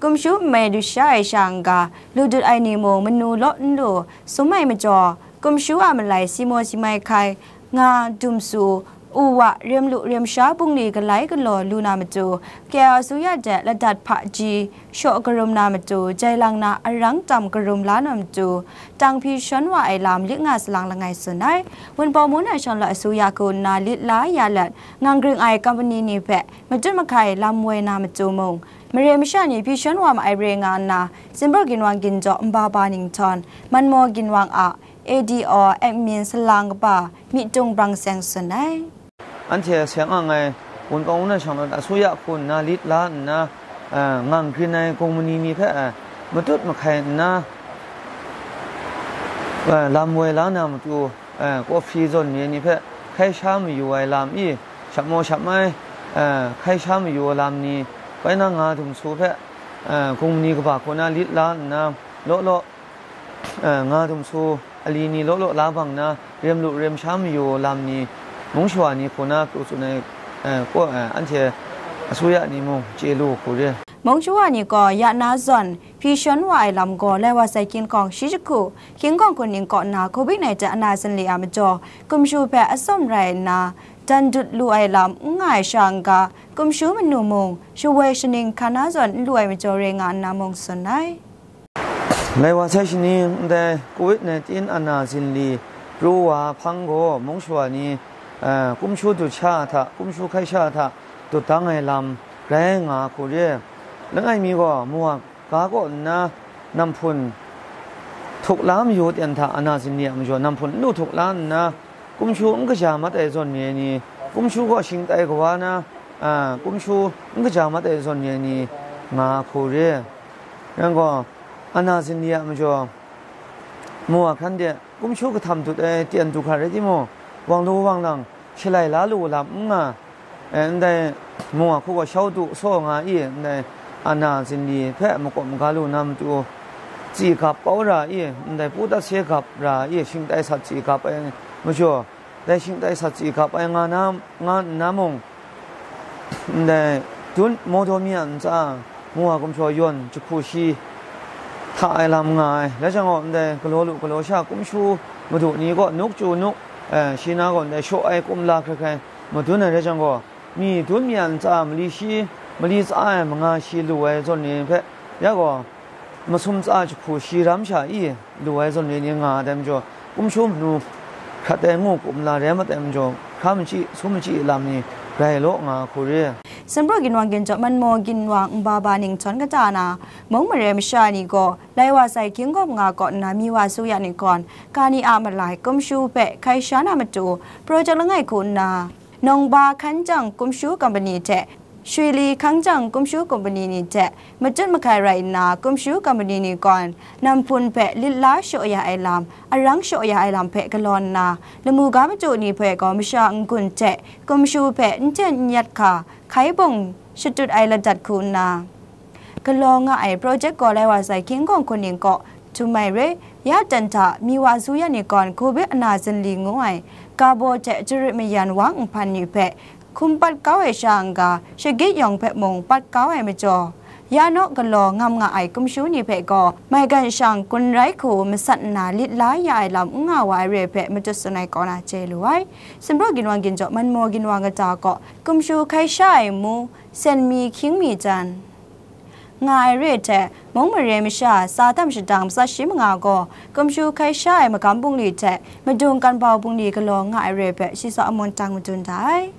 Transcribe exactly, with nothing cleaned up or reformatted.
Kumshu nme lusha ai sha n-ga, lu dut ai ni mung manu law n lu, sum ai majaw, kumshu a malai si maw si mai hkai, nga, dumsu, u wa, rem lu rem sha bungli galai galaw lu na matu, K L asuya de ladat hpaji shaw karum na matu, jai lang na arang tam karum la na matu, tang hpyi shawn wa ai lam lit nga salang langai tsun ai. Wunpawng mung na shanglawt asuya hku nna lit la ya let, ngang gring ai kompani ni hpe matut mahkai lam woi na matu mung, mare masha ni hpyi shawn wa ma ai re nga nna, Zinpro ginwang ginjaw nba ba ninghtawm, Manmaw ginwang a A D O admin salang kaba Myitdung Brang Seng tsun ai. Anhte seng ang ai Wunpawng mung na shanglawt asuya hku nna lit la nna, eh, ngang grin ai kompani ni hpe, eh, matut mahkai nna, eh, lam woi la na matu, eh, kawhpri zawn mi ai ni hpe hkai sha mayu ai lam i, shap maw shap mai, eh, hkai sha mayu ai lam ni, bai na nga dumsu hpe, eh, kompani kaba hku na lit la nna, law law, eh, nga dumsu ali ni law law la bang na, rem lu rem sha mayu lam ni, mung shawa ni hku na pru tsun ai, eh, kaw, eh, anhte asuya ni mung chye lu hku re. Mung shawa ni gaw ya na zawn, hpyi shawn wa ai lam gaw, lai wa sai hkying gawng shi jahku, hkying gawng hkun ning kaw nna, covid nineteen ana zinli a majaw, kumshu hpe atsawm rai nna, dan dut lu ai lam n nga ai sha n-ga, kumshu manu mung, shawoi shaning hkan na zawn n lu ai majaw re nga nna mung tsun ai. Lai wa sai shani ndai covid nineteen ana zinli pru wa hpang gaw, mung shawa ni, eh, kumshu dut sha hta, kumshu hkai sha hta dut dang ai lam rai nga hku re. Langai mi gaw, mawa ga kaw nna, nam hpun htuk la mayu ten hta ana zinli a majaw, nam hpun n lu htuk la nna, kumshu n kaja mat ai zawn mi ai ni, kumshu gaw shingtai kawa na, a, kumshu n kaja mat ai zawn mi ai ni, nga hku re. Yang gaw, ana zinli a majaw, mawa hkran de, kumshu kahtam dut ai ten du hkra rai timung, wang lu wang lang, shalai la lu lam n nga, eh, ndai mawa hku gaw shau du saw nga i, ndai ana zinli hpe makawp maga lu na matu, tsi gap pau ra i, ndai pu dat se gap ra i, shingtai sat tsi gap ai majaw, dai shingtai sat tsi gap ai nga na, nga nna mung, ndai dun mawdaw mi a ntsa, mawa gumshaw yawn jahku shi hta ai lam nga ai. Rai jang gaw, ndai galaw lu galaw sha kumshu madu ni gaw nuk chyu nuk, eh, shi na gaw ndai shaw ai kumla hkrai hkrai madun ai rai jang gaw, mi dun mi a ntsa mali shi, mali tsa ai manga shi lu ai zawn ni hpe, ya gaw, masum tsa jahku shi ram sha i lu ai zawn ni nga ai dai majaw, kumshu manu hkrat ai ngu kumla rai mat ai majaw, hkra machyi, sum machyi lam ni rai law nga hku re. Sumpraw ginwang ginjaw manmaw ginwang nba ba ninghtawm kata na, mung mare masha ni gaw, lai wa sai hkying gawp nga kaw nna mi wa su ya ni gawn, ga ni a malai kumshu hpe hkai sha na matu, project langai hku nna, Nongba Hkanjang kumshu kompani hte, Shwili Hkanjang kumshu kompani ni hte, matut mahkai rai nna, kumshu kompani ni gawn, nam hpun hpe lit la shaw ya ai lam, arang shaw ya ai lam hpe galaw nna, lamu ga matu ni hpe gaw masha n-gun hte, kumshu hpe n ten n yat hka, hkai bawng shatut ai ladat hku nna, galaw nga ai project gaw lai wa sai hkying gawng hkun ning kaw htum ai re, ya dan hta mi wa su ya ni gawn covid ana zinli ngu ai, ga baw hte jarit mayan wang nhpan ni hpe hkum pat kau ai sha n-ga, shagit yawng hpe mung pat kau ai majaw, ya naw galaw ngam nga ai kumshu ni hpe gaw, maigan shang kun rai hku masat nna lit la ya ai lam n nga wa ai re hpe matut tsun ai kaw na chye lu ai. Sumpraw ginwang ginjaw manmaw ginwang kata kaw, kumshu hkai sha ai mu, sen mi hkying mi jan nga ai re hte, mung mare masha, sa dam shadang matsat shi manga gaw, kumshu hkai sha ai magam bungli hte, madung kanbau bungli galaw nga ai re hpe, shi tsaw amun tang madun da ai.